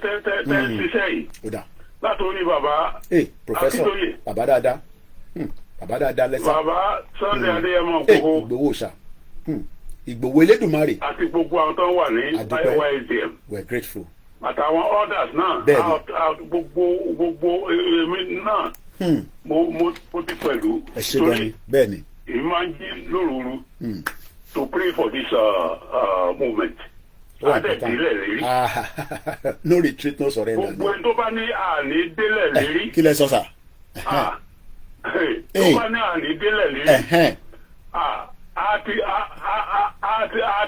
tẹ́ tẹ́ tẹ́ ń ṣiṣẹ́ yìí, Ó dà. látòrí bàbá Ee, Professor. Akíntóyè. Bàbá dáadáa. Bàbá dáadáa lẹ́sà. Bàbá Sunday Adéyẹmọ Ìgbòho. Ìgbòho. Ìgbòho ṣá. Ìgbòho Elédùmarè. Àti gbogbo àwọn tó wà ní A dúpẹ́. YSDM We are grateful. àtàwọn others náà. Gbogbo èmi náà, mo ti pẹ̀lú. Ẹ ṣe gan ni, bẹ́ẹ̀ ni. Èmi máa ń jí lóru to pray for this movement. Ó wà Adé important. délẹ̀ lérí. Ah, no retreat, no surrender. Gbogbo ẹni tó bá ní àní délẹ̀ lérí. Kí lẹ sọ, sà? Ah, tó bá ní àní délẹ̀ lérí. Ah, a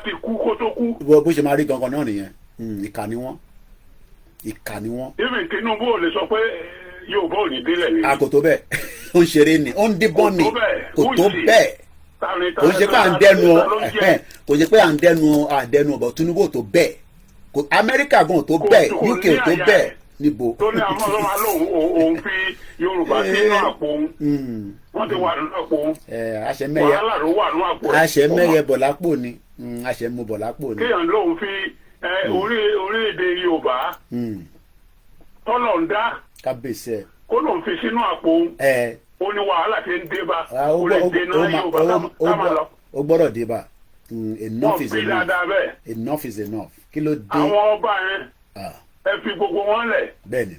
ti kú kó tó kú. Bó ṣe máa rí gangan náà nìyẹn. Ìkà ni wọ́n, ìkà ni wọ́n. Even Tinubu ò lè sọ pé Yorùbá ò ní délẹ̀ lérí. A kò tó bẹ́ẹ̀, ó ń ṣeré ni, ó ń díbọ́n ni. Kò tó bẹ́ẹ̀. Kò tó Who is he? bẹ́ẹ̀. Kò ń ṣe pé à ń dẹnu ọ Ta ló ń jẹ́? Kò ṣe pé à ń dẹnu ọ̀bọ̀. Tinubu ò tó bẹ́ẹ̀. Kò Amẹ́ríkà gan ò tó Kò bẹ́ẹ̀. kò UK ní ò tó àyà bẹ́ẹ̀. ẹ̀. Níbo? Tó ní àwọn ọlọ́mọ lóun òun fi Yorùbá sínú àpò òun. Wọ́n ti wà nínú àpò òun. Ẹ àṣẹ mẹ́yẹ. Wàhálà ló wà nínú àpò ẹ̀. Àṣẹ mẹ́yẹ bọ̀ lápò ni. Àṣẹ mú bọ̀ lápò ni. Kéèyàn lóun fi orílẹ̀-èdè Yorùbá tọ́lọ̀ ń dá, Kábíyèsí ẹ. kó lóun fi sínú àpò òun. Ó ní wàhálà tí ń dé bá. Ah, ó Ó lè gbọ́- dé náà Yorùbá ká máa lọ. Ó gbọ́dọ̀ dé bá. Enough Wọ́n is fi enough. dáadáa bẹ́ẹ̀. Enough is enough. Kí ló dé? Àwọn ọba yẹn, Ah, ẹ fi gbogbo wọn lẹ̀. Bẹ́ẹ̀ ni.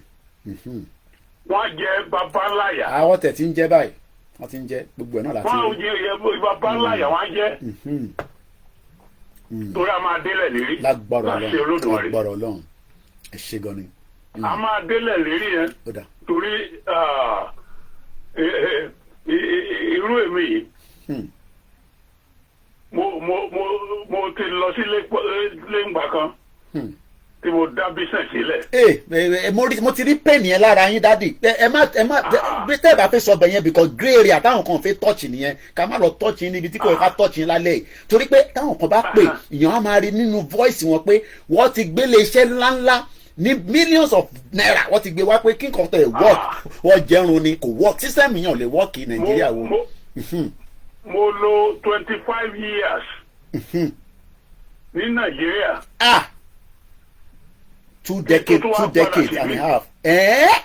Wọ́n jẹ bàbá ńláyà. Àwọn tẹ̀ tí ń jẹ́ báyìí, wọ́n ti ń jẹ́ gbogbo ẹ̀ náà láti Wọ́n rí. jẹ bàbá ńláyà, wọ́n jẹ, torí a máa délẹ̀ lérí. Lágbára Láṣẹ Ọlọ́run. Olódùmarè. Lágbára Ọlọ́run, ẹ ṣé gan ni. A máa délẹ̀ lérí yẹn. Ó dà. Torí irú èmi yìí, mo ti lọ sí lẹ́ngbà kan tí mo dá business sílẹ̀. Ee ẹ, mo ti rí pain yẹn lára yín, daddy. Ẹ má bí tẹ́ ẹ bá fẹ́ sọ bẹ̀ yẹn, because grey area táwọn kan fẹ́ touch nìyẹn. Ká má lọ touch yín níbi tí kò yẹ ká touch yín lálẹ́ yìí, torí pé táwọn kan bá pè, ìyẹn á máa rí nínú voice wọn pé wọ́n ti gbélé iṣẹ́ ńláńlá ní millions of naira, wọ́n ti gbé wá pé kí nǹkan tẹ̀ work, wọ́n jẹun ni, kò work. System yẹn ò lè work ní Nàìjíríà wo. Mo lò 25 years ní Nàìjíríà. Ah, 2 decades, Tó wá two padà decades síbí. and a half. Eh?